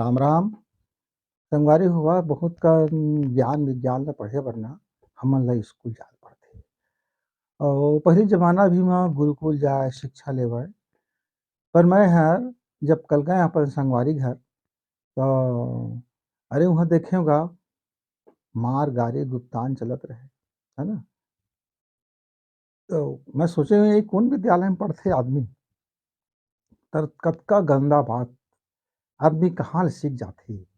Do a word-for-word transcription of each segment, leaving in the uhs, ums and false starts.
राम राम। संगवारी हुआ, बहुत का ज्ञान विज्ञान ला पढ़े बर ना हमन ला स्कूल जाए पड़थे। और पहली जमाना भी म गुरुकुल जाए शिक्षा लेवय, पर मैं हर जब कल गए अपन संगवारी घर, तो अरे वहाँ देखे होगा, मार गारी गुप्तान चलत रहे, है ना? तो मैं सोचे हुए, ये कौन विद्यालय में पढ़थे आदमी? तर कतका गंदा बात, आदमी कहाँ ले सीख जाथे?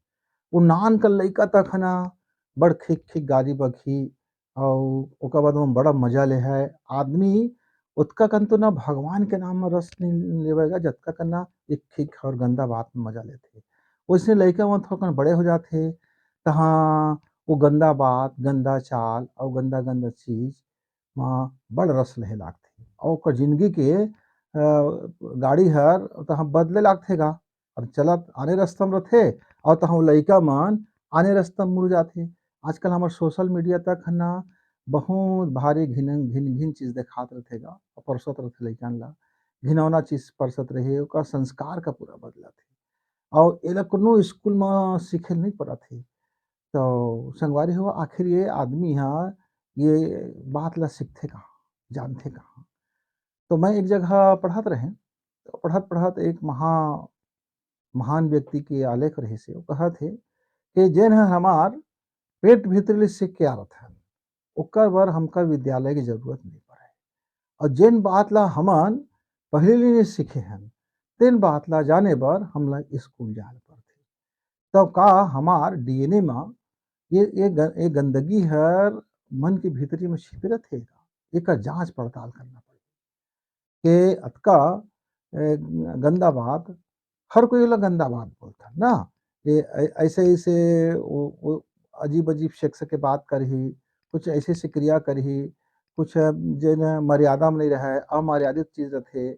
वो नान कर लइका तक है ना, बड़ खिक खिक गारी बकही, और ओकर बाद में बड़ा मजा ले है। आदमी ओतका कन तो ना भगवान के नाम में रस नहीं लेवेगा, जतका कन ना एक खिक और गंदा बात में मजा लेथे। वैसे लइका मन थोड़ा कन बड़े हो जाथे, तहाँ वो गंदा बात, गंदा चाल और गंदा गंदा चीज म बड़ रस लेहे लागथे। और ओकर जिंदगी के, अ, गाड़ी हर तहाँ बदले लागथे गा। अब चलत आने रस्ता म रथे, और तहाँ वो लइका मन आने रस्ता म मुड़ जाथे। आजकल हमर सोशल मीडिया तक ह ना बहुत भारी घिन, घिन, घिन चीज देखात रथे गा, परसत रथे लइकन ला। घिनौना चीज परसत रहे, ओकर संस्कार का पूरा बदलत हे। और एला कोनो स्कूल म सीखे ल नहीं पड़त हे। तो संगवारी हो, आखिर ये आदमी ह ये बात ला सीखथे कहाँ, जानथे कहाँ? तो मैं एक जगह पढ़त रहें, तो पढ़त पढ़त एक महा-, महान व्यक्ति के आलेख रहिस हे, वो कहत हे कि जेन ह हमार पेट भीतरी ले सीख के आरत हन, ओकर बर हमका विद्यालय के जरूरत नहीं पड़े। और जेन बात ला हमन पहले ले नहीं सीखे हन, तेन बात ला जाने बर हमला स्कूल जाए ल पड़थे। तब का हमार डीएनए म ये, ये ग-, ये गंदगी हर मन के भीतरी म छिपे रथे का? एकर जांच पड़ताल करना पड़ही। के अतका, ए, गंदा बात, हर कोई ओला गंदा बात बोलथन ना। ये ऐ-, ऐसे, ऐसे वो, वो अजीब, अजीब शख्स के बात करही, कुछ ऐसे, ऐसे क्रिया करही, कुछ जेन मर्यादा म नहीं रहे, अमर्यादित चीज रथे।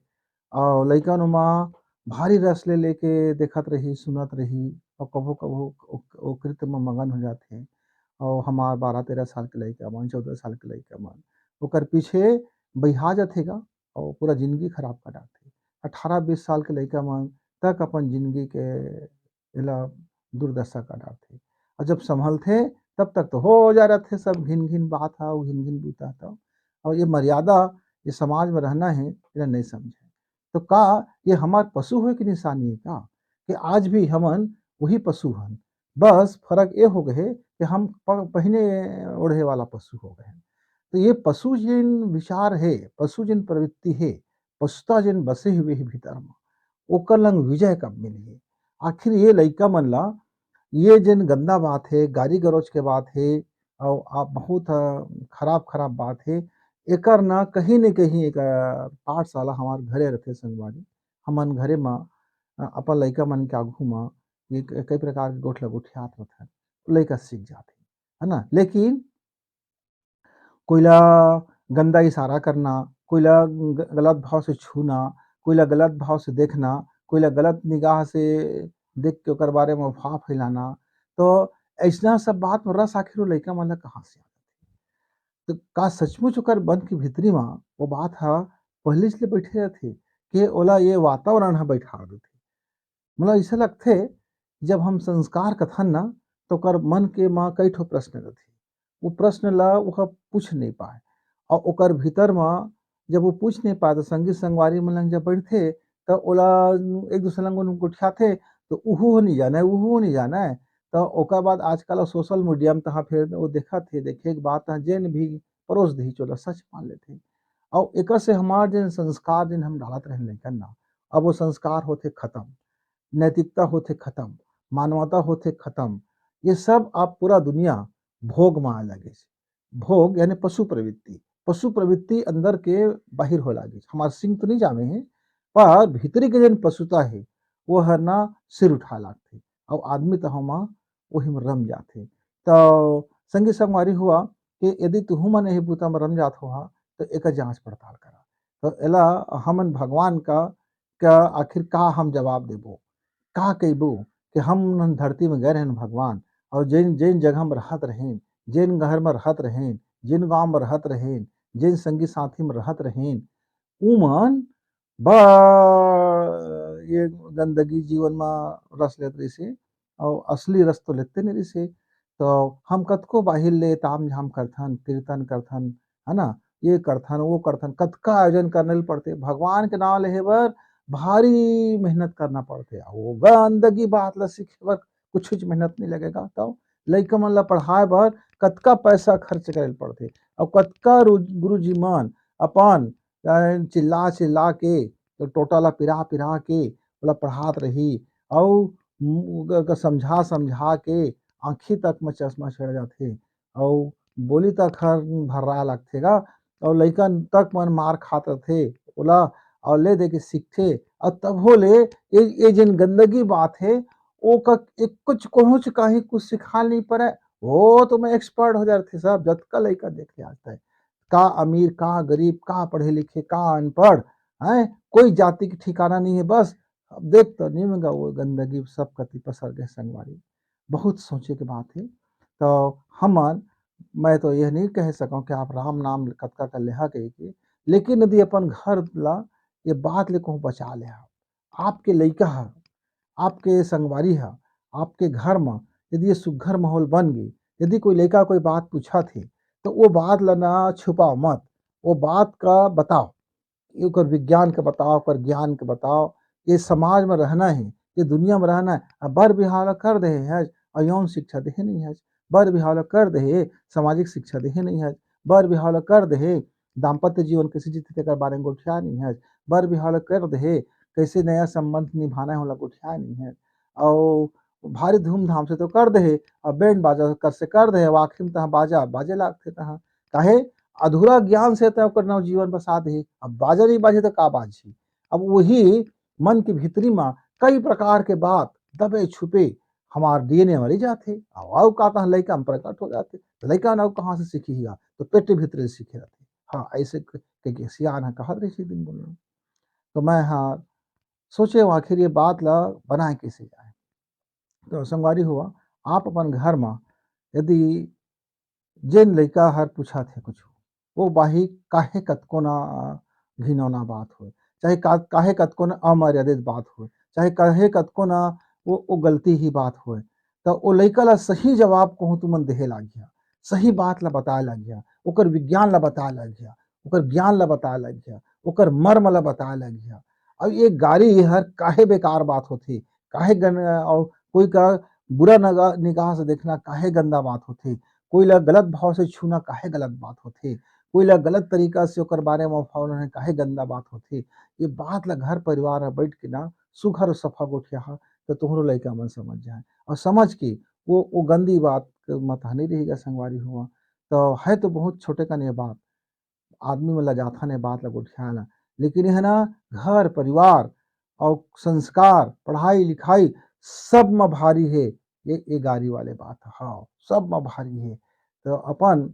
और लइका नुमा भारी रस ले लेके देखत रही, सुनत रही, और कभो, कभो ओ, ओ कृत्य म मगन हो जाथे। और हमार बारह तेरह साल के लइका मन, चौदह साल के लइका मन, ओकर पीछे बहिहा जाथे गा, और पूरा जिंदगी खराब कर डारथे। अठारह बीस साल के लइका मन तक अपन जिंदगी के एला दुर्दशा कर डारथे। और जब संभलथे, तब तक तो हो जा रथे सब घिन घिन बात हा, घिन घिन बूता हा। तो और ये मर्यादा, ये समाज में रहना है, एला नहीं समझे। तो का ये हमार पशु होए के निशानी है का? कि आज भी हमन वही पशु हन, बस फर्क ये हो गए कि हम प-, पहिने ओढ़े वाला पशु हो गए हैं। तो ये पशु जिन विचार है, पशु जिन प्रवृत्ति है, पशुता जिन बसे हुए है भीतर में, ओकर लंग विजय कब मिलही? आखिर ये लइका मन ला ये जेन गंदा बात है, गारी गलौज के बात है, और आप बहुत, अ, खराब, खराब बात है, एकर ना कहीं न कहीं एक, अ, पाठशाला हमार घरे रथे संगवारी। हमन घरे म, अ, अपन लइका मन के आगू म ये क-, कई प्रकार के गोठ ल गोठियात रथन, लइका सीख जाथे, है ना? लेकिन कोई ला गंदा इशारा करना, कोई ला ग-, गलत भाव से छूना, कोई ला गलत भाव से देखना, कोई ला गलत निगाह से देख के ओकर बारे में अफवाह फैलाना, तो ऐसना सब बात में रस आखिर वो लइका मन ला कहाँ से आथे? तो का सचमुच ओकर मन के भीतरी म वो बात ह पहिलेच ले बैठे रथे, के ओला ये वातावरण ह बैठार देथे? मोला अइसे लगथे, जब हम संस्कार कथन ना, तो ओकर मन के म कई ठो प्रश्न रथे। वो प्रश्न ला ओह पूछ नहीं पाए, और ओकर भीतर म जब वो पूछ नहीं पाए, तो संगी संगवारी मन लंग जब बैठथे, तो ओला एक दूसरे लंग गोठियाथे, तो उहू ह नहीं जाने, उहू ह नहीं जाने। तो ओकर बाद आजकल सोशल मीडिया में तहाँ फिर वो देखत हे, देखे के बाद तहाँ जेन भी परोस देही, चोला सच मान लेथे। और एकर से हमार जेन संस्कार जेन हम डालत रहेन लइकन ना, अब वो संस्कार होथे खत्म, नैतिकता होथे खत्म, मानवता होथे खत्म। ये सब अब पूरा दुनिया भोग में आए लगिस। भोग यानी पशु प्रवृत्ति, पशु प्रवृत्ति अंदर के बाहिर हो लागिस। हमार सिंग तो नहीं जामे हे, पर भीतरी के जेन पशुता हे, वो हर ना सिर उठा लागथे, और आदमी तो हम वही में रम जाथे। तो संगी संगवारी हुआ कि यदि तुहू मन यही बूता में रम जात होहा, तो एकर जांच पड़ताल करा। तो एला हमन भगवान का, का आखिर का हम जवाब देबो, का कहिबो कि हम धरती में गए रहेन भगवान, और जेन, जेन जगह में रहत रहेन, जेन घर में रहत रहेन, जेन गांव में रहत रहेन, जेन संगी साथी में रहत रहेन, उमन बड़ ये गंदगी जीवन में रस लेत रहिसे, अउ असली रस तो लेते नहीं रिसे। तो हम कतको बाहिर ले ताम झाम करथन, कीर्तन करथन, है ना, ये करथन, वो करथन, कतका आयोजन करने ल पड़थे, भगवान के नाम लेहे बर भारी मेहनत करना पड़थे। अउ वो गंदगी बात ला सीखे बर कुछ कुछ मेहनत नहीं लगेगा। तो लइका मन ला पढ़ाए बर कतका पैसा खर्च करे ल पड़थे, अउ कतका रु-, गुरुजी मन अपन, अ, चिल्ला चिल्ला के, तो टोटा ला पिरा पिरा के ओला पढ़ात रही, अउ ग-, ग-, समझा समझा के आँखी तक म चश्मा चढ़ जाथे, अउ बोली तक हर भर्रा लगथे गा, अउ लइकन तक मन मार खात रथे ओला, अउ ले दे के सीखथे। अउ तभो ले ये, ये जेन गंदगी बात हे, ओकर एक कुछ कहूँच कहीं कुछ सिखाल नहीं पड़े, वो तो मैं एक्सपर्ट हो जाथे सब, जतका लइका देख ले आज तक। का अमीर, का गरीब, का पढ़े लिखे, का अनपढ़, हैं, कोई जाति के ठिकाना नहीं है। बस अब देख तो निमगा वो गंदगी सब कति पसर गए संगवारी। बहुत सोचे के बात है। तो हमन, मैं तो यह नहीं कह सकूँ कि आप राम नाम कतका कर लेहा कह के, लेकिन यदि अपन घर ला ये बात ले कहूँ बचा लेहा, आपके लइका ह, आपके संगवारी ह, आपके घर म यदि ये सुग्घर माहौल बन गे, यदि कोई लइका कोई बात पूछत हे, तो वो बात ला ना छुपाओ मत, वो बात का बताओ, ओकर विज्ञान के बताओ, ओकर ज्ञान के बताओ। ये समाज में रहना है, ये दुनिया में रहना है। अब बर बिहाव ला कर दे है, अउ यौन शिक्षा देहे नहीं है, बर बिहाव ला कर दे है, सामाजिक शिक्षा देहे नहीं है, बर बिहाव ला कर दे है, दाम्पत्य जीवन कैसे जीते तेकर बारे में गोठिया नहीं है, बर बिहाव ला कर दे है, कैसे नया संबंध निभाना है, ओला गोठिया नहीं है। अउ भारी धूमधाम से तो कर दे है, अब बैंड बाजा कर से कर दे है, अब आखिरी में तहाँ बाजा बाजे लागथे तहाँ। काहे? अधूरा ज्ञान से तो ओकर नवजीवन बसा दे है। अब बाजा नहीं बाजे तो का बाजही? अब वही मन के भीतरी में कई प्रकार के बात दबे छुपे हमार डीएनए में रह जाथे, अउ, अउ का तहाँ लइका में प्रकट हो जाथे। तो लइका न अउ कहाँ से सीखही गा? तो पेट भीतरे सीखे रहथे। हाँ, ऐसे क-, क-, के सियान ह कहत रहिस एक दिन बोलना। तो मैं ह सोचे हूँ आखिर ये बात ला बनाए कैसे जाए। तो संगवारी हुआ, आप अपन घर में यदि जेन लइका हर पूछत हे कुछु, वो बाही काहे कतको ना घिनौना बात होय, चाहे का-, काहे कतको ना अमर्यादित बात होय, चाहे काहे कतको ना वो, वो गलती ही बात होय, त वो लइका ला सही जवाब कहूँ तुमन देहे लागिया, सही बात ला बताए लागिया, ओकर विज्ञान ला बताए लागिया, ओकर ज्ञान ला बताए लागिया, ओकर मर्म ला बताए लागिया। अब ये गारी हर काहे बेकार बात होथे, काहे गन-, अउ कोई का बुरा नगा-, निगाह से देखना काहे गंदा बात होथे, कोई ला गलत भाव से छूना काहे गलत बात होथे, कोई ला गलत तरीका से ओकर बारे में अफवाह उड़ाना काहे गंदा बात होथे। ये बात ला घर परिवार में बैठ के ना सुघर सफा गोठिया हा, तो तोहरो लइका मन समझ जाए, और समझ के वो, वो गंदी बात के मत नहीं रहेगा संगवारी हुआ। तो है तो बहुत छोटे कन ये बात, आदमी मन ला जाथन ये बात ला गोठियाए ला, लेकिन यह ना घर परिवार और संस्कार, पढ़ाई लिखाई सब म भारी है। ये, ये गारी वाले बात, हाँ, सब म भारी है। तो अपन,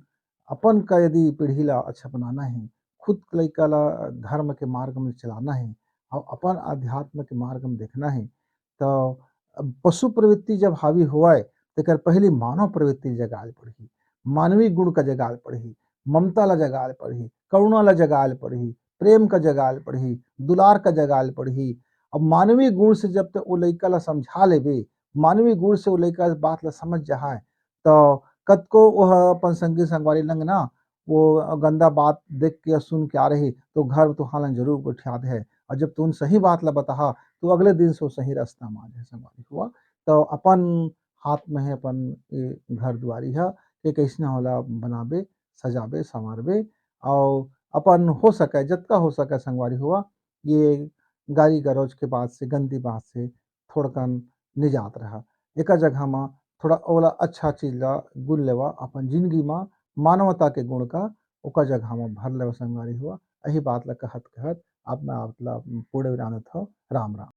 अपन का यदि पीढ़ी ला अच्छा बनाना है, खुद लइका ला धर्म के मार्ग में चलाना है और अपन अध्यात्म के मार्ग में देखना है, तो अब पशु प्रवृत्ति जब हावी होवय, तेकर पहली मानव प्रवृत्ति जगाल पड़ही, मानवीय गुण का जगाल पड़ही, ममता ला जगाल पड़ही, करुणा ला जगाल पड़ही, प्रेम का जगाल पड़ही, दुलार का जगाल पड़ही। अब मानवीय गुण से जब तक वो लइका ला समझा लेबे, मानवीय गुण से वो लइका बात ला समझ जहाय, तो कतको वह अपन संगी संगवारी लंग ना वो गंदा बात देख के या सुन के आ रही, तो घर तो हालन जरूर गोठियात है। और जब तुम सही बात ला बताहा, तो अगले दिन से वो सही रास्ता में आ जाए संगवारी हुआ। तो अपन हाथ में है अपन ये घर दुआरी है, कि कैसने होला बनाबे, सजाबे, संवारबे, और अपन हो सके, जतका हो सके संगवारी हुआ, ये गारी गलौज के बात से, गंदी बात से थोड़कन निजात रहा। एकर जगह म थोड़ा ओला अच्छा चीज ला गुन लेवा, अपन जिंदगी म मानवता के गुण का ओकर जगह म भर लेवा संगवारी हुआ। यही बात ला कहत कहत अपना आप ला पूर्ण विराम देत हव। राम राम।